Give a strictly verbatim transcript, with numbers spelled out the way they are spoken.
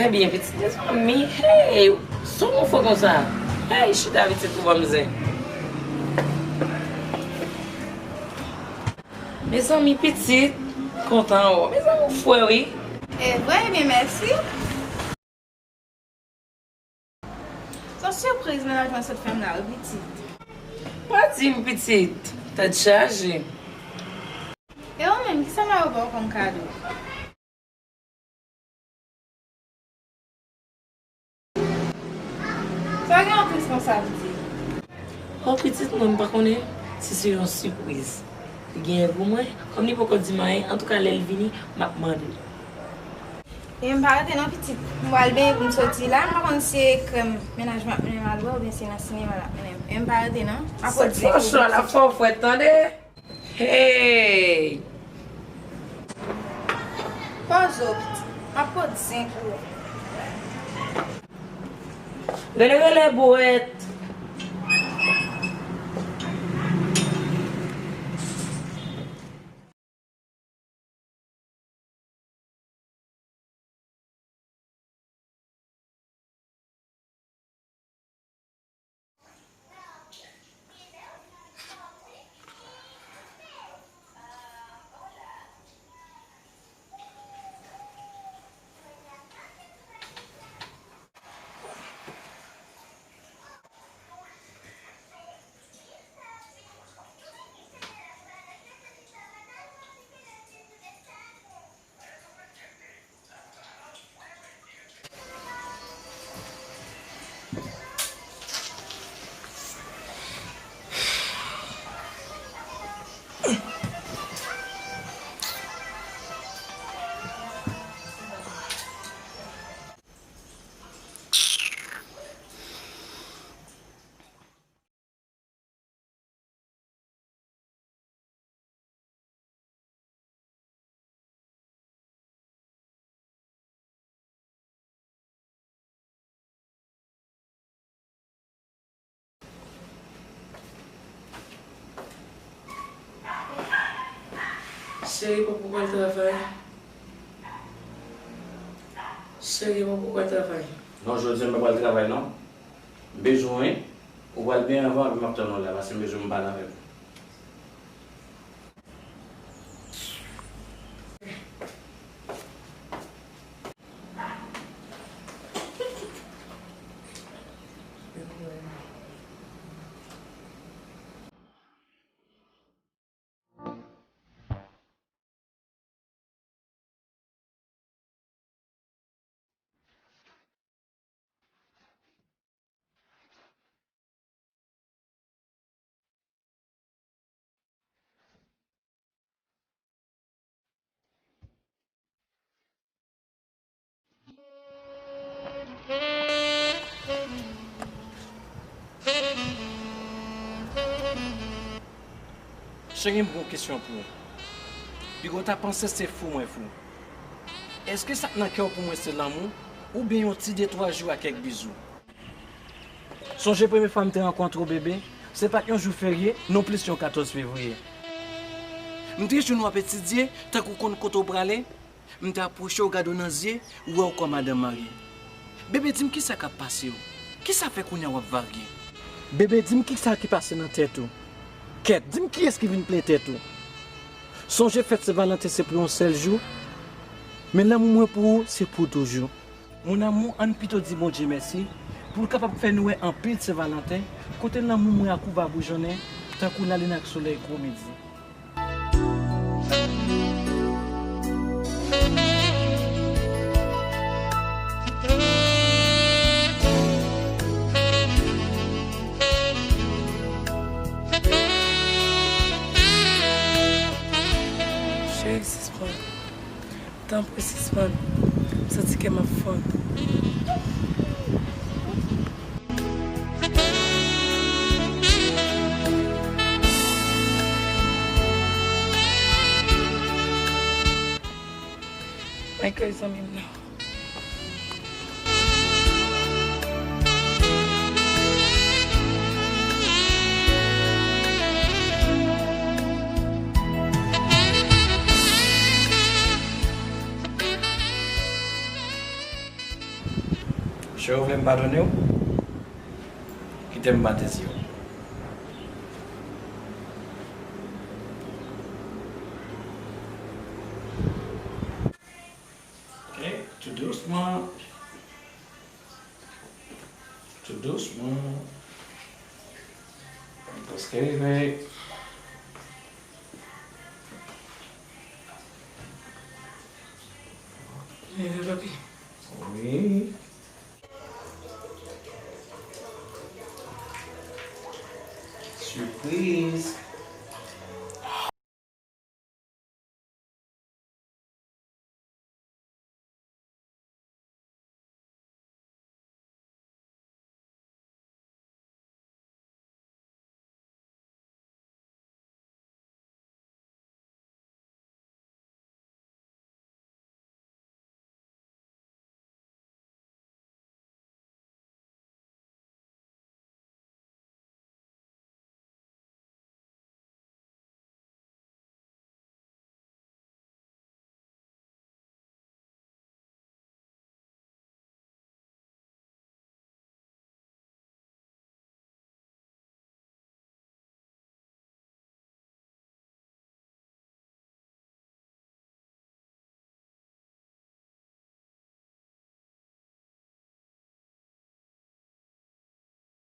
Trè byen, pitit, mezanmi. Hey, sa w fè konsa? Hey, chita, pitit, pou ban m zen. Mezanmi, pitit, kontan wè w. Mezanmi, w fre, wi. E vre, ebyen, mèsi. Se yon sipriz mennaj mwen sot fè m la, wi, pitit. Pa di m, pitit, tèt chaje. E ou menm, kisa mari w ba w kòm kado? Sa gen anpil responsabilite. O, pitit mwen, m pa konnen si se yon sipriz li genyen pou mwen. Kòm li poko di m anyen, antouka, lè l vini, m ap mande l. E m pa rete non, pitit. M pral benyen pou m soti la. M pa konn si se krèm mennaj mwen ap mennen m al bwè oubyen se nan sinema l ap mennen m. E m pa rete non. M ap pot zen pou ou. Sòt fò, chwa la fò, frèt, tande. Hey! Poze w, pitit. M ap pot zen pou ou. Rele, rele, bwèt. Cheri, papa, ou pral travay? Cheri, papa, ou pral travay? Non, jodi a m pa pral travay, non. M bezwen w, wi. Ou pral byen anvan, epi m ap tann ou la, paske m bezwen m pale avèk ou. Cheri, m gen yon kesyon pou ou. Piga w ta panse se fou mwen fou. Èske sa k nan kè w pou mwen se lanmou, oubyen yon ti de twa jou ak kèk bizou? Sonje premye fwa m te rankontre w, bebe, se pa t yon jou ferye, non plis yon katòz fevriye. M te jwenn w ap etidye, tankou w konn kote w prale. M te apwoche w, gade w nan zye, wè w kòm madanm marye. Bebe, di m kisa k ap pase w? Kisa fè kounye a w ap varye? Bebe, di m kisa ki pase nan tèt ou? Kèt, di m kiyès ki vin plen tèt ou? Sonje fèt Sen Valanten se pou yon sèl jou, men lanmou mwen pou ou se pou toujou. Mon amour, ann pito di Bondye mèsi pou l kapab fè nou wè anpil Sen Valanten, kote lanmou mwen ak ou va boujonnen tankou lalin ak solèy gwo midi. Cheri, sispann. Tanpri, sispann. M santi kè m ap fann. Mwen kay zanmi m nan. Ou vle m padone w? Kite m batize w. Ok, tou dousman. Tou dousman. Prèske rive. Rive, papi.